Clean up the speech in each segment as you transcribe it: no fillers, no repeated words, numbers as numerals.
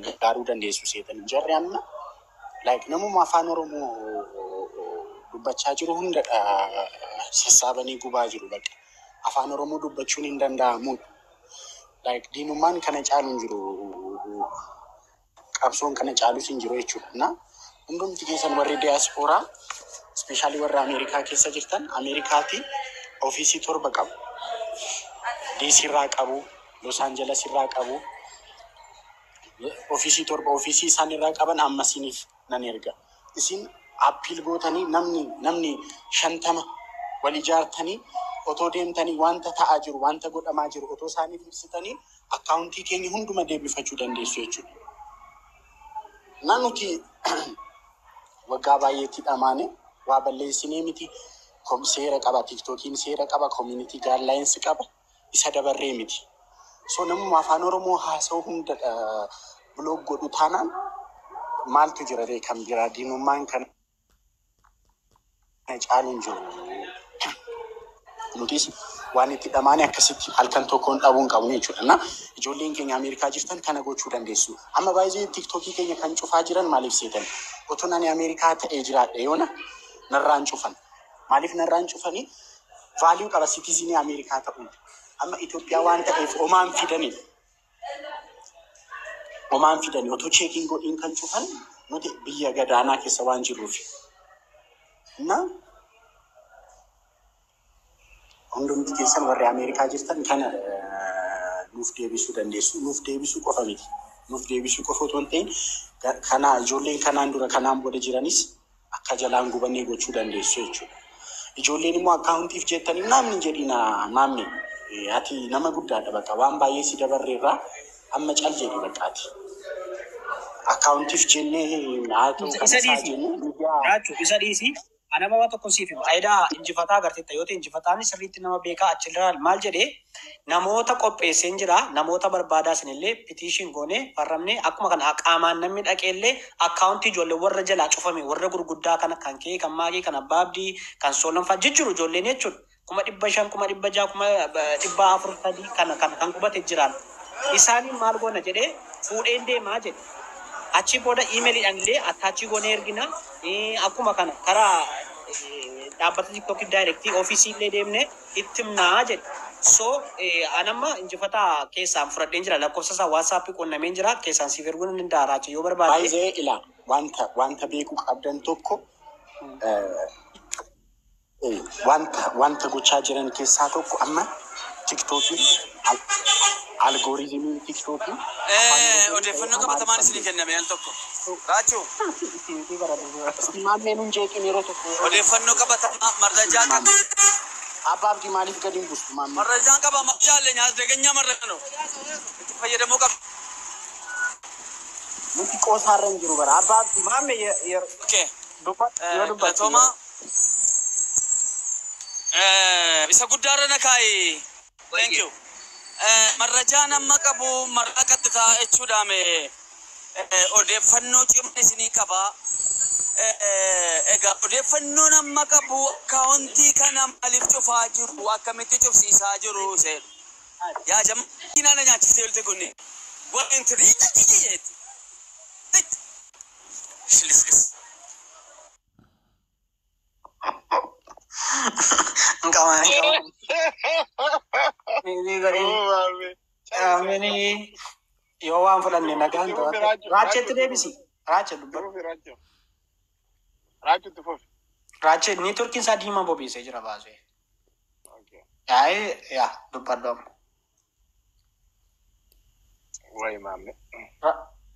Gargaaruu dandeessu seetan. Jarri amma like namuma afaan Oromoo dubbachaa jiru hunda sassaabanii gubaa jiru bakka. Afaan Oromoo dubbachuun hin danda'amu. Like diinummaan kana caalu hin jiru. Qabsoon kana caalus hin jiru jechuudha. Na hundumti keessan warri diyaaspooraa, especially warra Ameerikaa keessa jirtan, Ameerikaatti ofiisii 7 qabu. DC irraa qabu, Los Angeles irraa qabu. Ofiisii 7 ofiisii isaan irraa qaban amma isiniif nan erga. Isin appeal gootanii namni 50 wal ijaartanii otoo deemtanii, wanta ta'aa jiru, wanta godhamaa jiru otoo isaaniif ibsitanii, akkaawuntii keenya hunduma deebifachuu dandeessu jechuudha. Na nuti waggaa baay'eetti dhamaane, waa balleessinee miti. Seera qaba, TikTokiin seera qaba, community guidelines qaba, isa dabarree miti. So namuma afaan Oromoo haasa'u hunda block godhu taanaan maaltu jira ree kan biraa? Diinummaan kana caalu hin jiru. Nutis waan itti dhamaane akkasitti halkan tokkoon dhabuu hin qabnu jechuudha. Na ijoolleen keenya Ameerikaa jirtan kana gochuu dandeessu. Amma baay'ee TikTokii keenya kan cufaa jiran maaliif seetan? Otoo ani Ameerikaa ta'ee jiraadhe yoona narraan cufan. Maaliif narraan cufanii? Value qaba citizenii Ameerikaa ta'uun. Amma Itoophiyaa waan ta'eef omaan fidanii. Omaan fidanii otoo checkiin godhiin kan cufan nuti biyya gadaanaa keessa waan jirruuf. Na hundumti keessan warri Ameerikaa jirtan kana nuuf deebisuu dandeessu. Nuuf deebisuu qofa miti. Nuuf deebisuu qofa otoo hin ta'in, kana ijoolleen kanaan dura kanaan booda jiranis akka jalaan gubannee gochuu dandeessu jechuudha. Ijoolleen immoo akkaawuntiif jettanii namni jedhina, maamme ati nama guddaadha, bakka waan baay'ee si dabarreerraa amma cal jedhi bakka ati. Akkaawuntiif jennee haa ta'u kana Isa isaa dhiisi. jennu miidiyaa Raachuu, isa dhiisi. Anama waa tokko siif hima. Ayidaa injifataa agarteetta yoo ta'e, injifataan sirriitti nama beekaa. Achirraa maal jedhee, namoota qopheesseen jira, namoota barbaadaa isinillee petition goonee farramnee, akkuma kana qaamaan namni dhaqeellee akkaawuntii ijoollee warra jalaa cufame, warra gurguddaa kana, kan kee, kan maagii, kan abbaa abdii, kan soolonfaa jijjiru ijoolleen jechuudha. 500,000, 600,000, 400,000 sadii kana kana kan qubate jiraan. Isaaniin maal goona jedhee fuudheen deemaa jedhe. Achi booda emailiidhaan illee attach goonee ergina. Akkuma kana karaa dhaabbata TikTokii directii ofiisii illee deemne itti himnaa jedhe. So anamma injifataa keessaan fudhadheen jira, lakkoofsa isaa WhatsAppii qunnameen jira, keessaan siif erguun hin danda'a, Raacha, yoo barbaadde. Baay'ee ilaa wanta beekuu qabdan tokko, wanta gochaa jiran keessaa tokko, amma TikTokii algorithmiin TikTokii afaan Oromoo ta'e Odeeffannoo qabatamaan Amaariffaan isinii beeku. kenname al tokko. Raachuu. Maammee nun jeeqin yeroo tokko yeroo Odeeffannoo qabatamaa marrajaa qaba. Maammee. Abbaa Abdii, maaliif gadi hin buustu maammee? Marrajaan qaba jaalle nyaata marrano. Itti fayyadamuu qaba. Nuti qoosaarra hin jiru bara. Abbaa Abdii. Maamme, yeroo Okay. yoo dubbatte Galatoomaa. yeroo. Isa guddaarra na kaayi. Thank you. Marrajaan amma qabu marraa qaxxitaa jechuudhaan odeeffannoo cimaa isinii qaba. Egaa odeeffannoon amma qabu akkaawuntii kana maaliif cufaa jiru, akkamitti cufsiisaa jiru seeru. Yaa jamaa, na nyaachistee olte kunni. Wanti jetti. Shilislis. Hin qaban, hin qaban. Ni godhin. Amini yoo waan fudhanne nagaan Itti fufi. to'ate. Raachuu. Raacheetti Raachuu, itti deebisi. fufi. Raache, Itti dubbadhu. fufi, Raachuu. Raachuu, itti fufi. Raache, networkiin isaa diimaa bobeessee jira baasee. Okay. Yaa'ee yaa dubbadhu amma. Wayi maamme.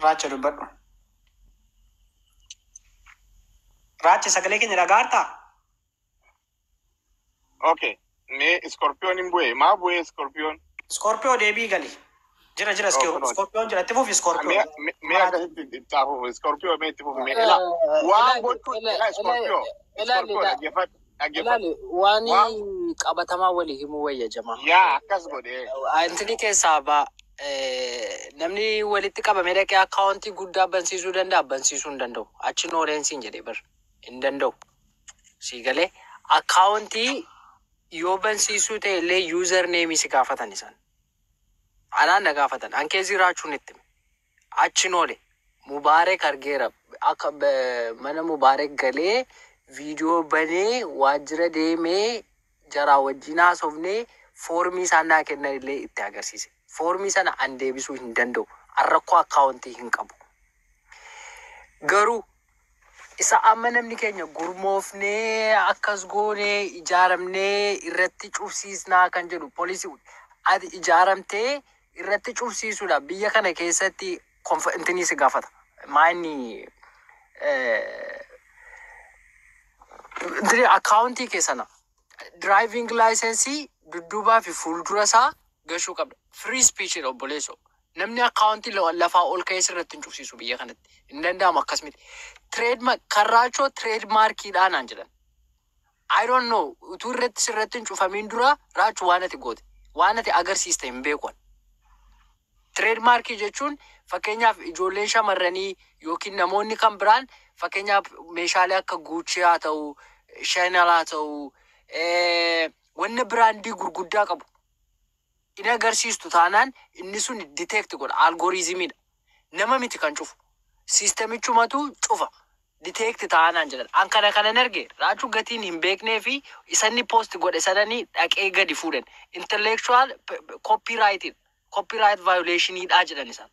Raache, dubbadhu. Raache, sagalee keenya dhagaartaa? Okay. Mee Scorpion hin bu'e. Maa bu'e Scorpion? Scorpio, deebii gali. Jira, jira. Oh, kunooti. Scorpion jira. Itti fufi, Scorpio. Mee akkasitti itti hafuuf Scorpio, mee itti fufi, mee ilaa. Waan gochuu ilaa, Scorpio. Scorpio, dhaggeeffadhu. Dhaggeeffadhu. Ilaali, waan Waan qabatamaa walii himuu wayya, jamaa. Yaa akkas godhee. Antini keessaa ba namni walitti qabamee dhaqee akkaawuntii guddaa bansiisuu danda'a, bansiisuu hin danda'u. Achi nooreensiin jedhee bar hin danda'u. Sii galee, akkaawuntii yoo bansiisuu ta'e illee user nameii si gaafatan isaan. Anaan na gaafatan. An keessi raachuun itti hime. Achi oole. Mubaarek argeera. Akka mana Mubaarek galee viidiyoo banee waajjira deemee jaraa wajjin haasofnee foormii isaan naa kennan illee itti agarsiise. Foormii sana an deebisuu hin danda'u. Rakkoo akkaawuntii hin qabu. Garuu isa amma namni keenya gurmoofnee akkas goonee ijaaramnee irratti cufsiisnaa kan jedhu, poolisii ati ijaaramtee irratti cufsiisuudha biyya kana keessatti intinii si gaafata. Maayini intini akkaawuntii keessana driving licensii dudduubaa fi fuuldura isaa gashuu qabda. Free speech dha, obboleessoo. Namni akkaawuntii lafaa ol ka'ee sirratti hin cufsiisu biyya kanatti. Hin danda'amu, akkas miti. Trade karraachoo trade markiidhaa naan jedhan. I don't know, utuu irratti sirratti hin cufamiin dura raachuu waan ati goote, waan ati agarsiiste hin beeku. Trade markii jechuun fakkeenyaaf ijoolleen shamarranii yookiin namoonni kan biraan, fakkeenyaaf meeshaalee akka Gucci haa ta'u, Chanel haa ta'u, wanna brandii gurguddaa qabu. In agarsiistu taanaan inni sun detect godha, algorithmiidha. Nama miti kan cufu. Systemichumatu cufa. Detect taanaan jedhan. An kana kanan arge raachuu gatiin hin beeknee fi isanni post godhe sananii dhaqee gadi fuudhan. Intellectual copyright, copyright violationiidha jedhan isaan.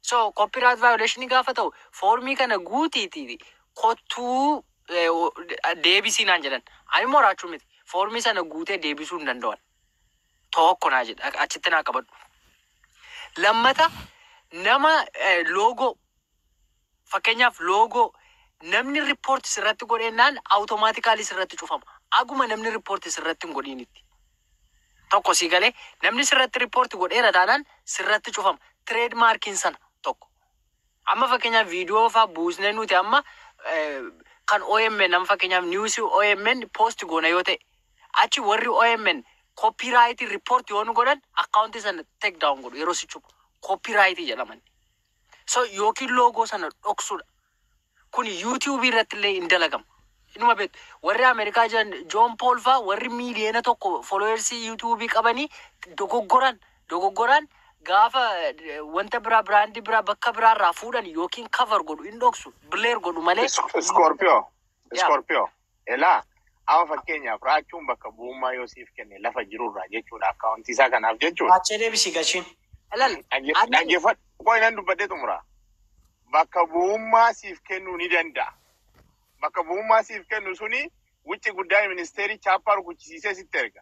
So copyright violation gaafa ta'u foormii kana guutiiti kottuu deebisii naan jedhan. Ani immoo raachuu miti. Foormii sana guutee deebisuu hin danda'an. Tokko naa jedha, achitti naa qabadhu. Lammata, nama logo, fakkeenyaaf logo namni report sirratti godhennaan automatically sirratti cufama. Aguma namni report sirratti hin godhinitti. Tokko sii galee, namni sirratti report godheera taanaan sirratti cufama. Trade markiin sana tokko. Amma fakkeenyaaf viidiyoo fa'aa buusnee nuti amma kan OMN, amma fakkeenyaaf newsii OMN post goona yoo ta'e, achi warri OMN copyright report yoo nu godhan akkaawuntii sana take down godhu yeroo si cufu, copyright jedhaman. So yookiin logo sana dhoksuudha. Kun YouTube irratti illee hin dalagama. Inuma beektu, warri Ameerikaa jiran Joon Paul fa'aa, warri 1 miiliyoona followersii YouTube qabanii dogoggoran gaafa wanta biraa, brandii biraa bakka biraarraa fuudhan yookiin cover godhu, hin dhoksu, blur godhu malee. Scorpio. Yaa. Scorpio. Elaa, amma fakkeenyaaf raachuun bakka bu'ummaa yoo siif kenne lafa jirurraa jechuudha, akkaawuntii isaa kanaaf jechuudha. Achee deebisii gashiin. Ilal, Dhaggeeffadhu. Qoy, nan dubbadhee xumura. Bakka bu'ummaa siif kennuu ni danda'a. Bakka bu'ummaa siif kennu suni wucci guddaa ministeerii chaappaa rukuchisiisee sitti erga.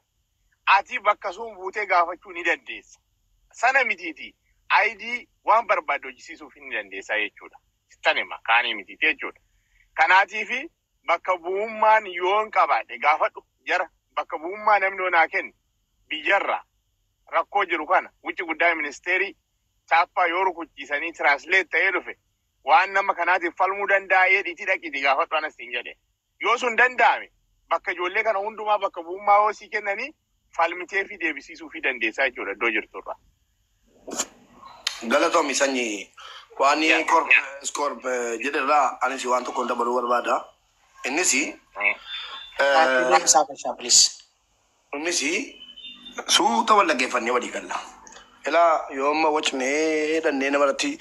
Ati bakka sun buutee gaafachuu ni dandeessa. Sana mitiiti. ID waan barbaadde hojjisiisuuf ni dandeessa jechuudha. Sittan hima, kaanii mitiiti jechuudha. Kanaatiifi bakka bu'ummaan yoon qabaadhe gaafadhu jara, bakka bu'ummaa namni onaa kennu biyyarraa rakkoo jiru kana wucci guddaa ministeerii chaappaa yoo rukuchiisanii translate ta'ee dhufe waan nama kanaatiif falmuu danda'a jedhiitii dhaqiitii gaafadhu anas siin jedhe. Yoo sun danda'ame bakka ijoollee kana hundumaa bakka bu'ummaa yoo sii kennanii falmitee fi deebisiisuu fi dandeessaa jechuudha iddoo jirturra. Galatoomi sanyii, waan Scorp jedherraa anis waan tokko dabaluu barbaada. Innis Deebisaa gashaa, please. Innis suuta wal dhaggeeffannee walii galla. Ilaa, yoo amma wacnee dhannee namarratti,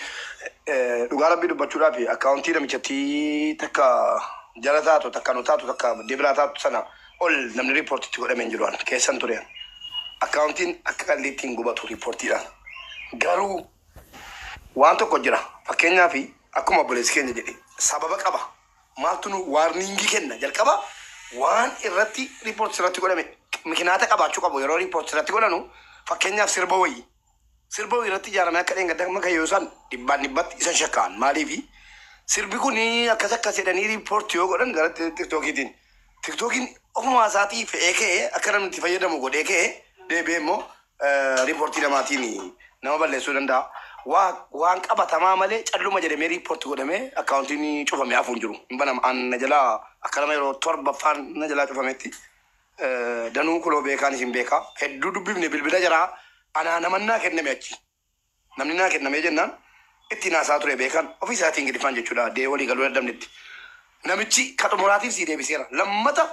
dhugaa rabbii dubbachuudhaaf, akkaawuntii namichatti takka jala taatu, takka nu taatu, takka deebiraa taatu sana ol namni reportitti godhamee hin jiru, an keessan ture. Akkaawuntiin akka qalliitti hin gubatu reportiidhaan. Garuu waan tokko jira. Fakkeenyaaf akkuma obboleessi keenya jedhe sababa qaba. Maaltu nu warningii kenna? Jalqaba waan irratti report irratti godhame mikinaata qabaachuu qabu yeroo report irratti godhanu. Fakkeenyaaf sirba wayii. Sirba wayii irratti ijaaramee akka dheengadda makayyoo isaan dhibbaan dhibbatti isan shakkaan, maaliifi sirbi kun akkas akkas jedhanii report yoo godhan gara TikTokiitiin. TikTokiin ofuma isaatii fe'ee ka'ee akka namni itti fayyadamu godhee ka'ee deebi'ee immoo reportii namaatiin nama balleessuu danda'a. Waan qabatamaa malee calluma jedhamee report godhamee akkaawuntiin cufamee hafuun jiru. Hin banama. An na jalaa akka nama yeroo torbaffaan na jalaa cufametti danuu kuloo beekaan isin beekaa. Hedduu dubbifne, bilbila jaraa anaa namannaa kenname achi. Namni naa kennamee jennaan ittiin haasaa ture beekan ofii isaatiin Ingiliffaan jechuudha. Dee walii galuu dadhabnetti. Namichi ka xumuraatiif sii deebiseera. Lammata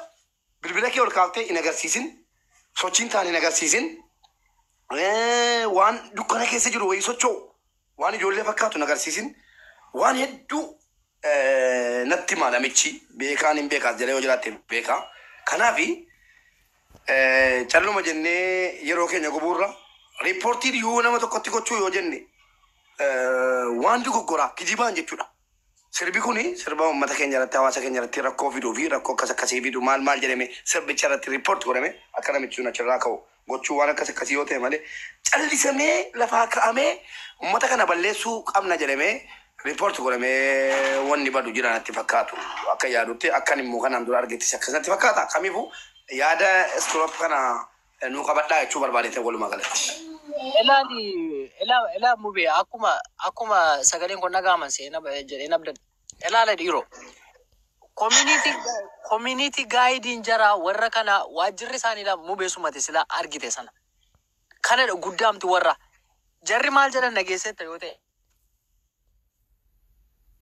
bilbila kee ol kaaftee hin agarsiisin. Sochiin taan hin agarsiisin. Waan dukkana keessa jiru wayii socho'u. Waan ijoollee fakkaatu hin agarsiisin. Waan hedduu natti hima namichi beekaan hin beekaas jedhee yoo jiraatte beekaa. Kanaafi calluma jennee yeroo keenya gubuurra riippoortii yoo nama tokkotti gochuu yoo jenne waan dogoggoraa kijibaan jechuudha. Sirbi kuni sirba uummata keenya irratti, hawaasa keenya irratti rakkoo fiduu fi rakkoo akkas akkasii fidu maal maal jedhame sirbicha irratti riippoorti godhame akka namichi sun achirraa ka'u gochuu waan akkas akkasii yoo ta'e malee callisamee lafaa ka'amee uummata kana balleessuu qabna jedhamee riippoorti godhamee wanni badu jira natti fakkaatu. Akka yaadutti akkan immoo kanaan dura argettis akkas natti fakkaata. Kamiifuu yaada istiroop kana nuu qabadhaa jechuu barbaadete walumaa galatti. Ilaali, ilaa, ilaa mube akkuma sagaleen kun dhaga'aman seena jedheen abdadha. Ilaala dhiiroo. Community guiding jara warra kana waajjirri isaanii lama mubee sumate sila argite sana. Kana guddaamti warra. Jarri maal jedhan dhageessetta yoo ta'e.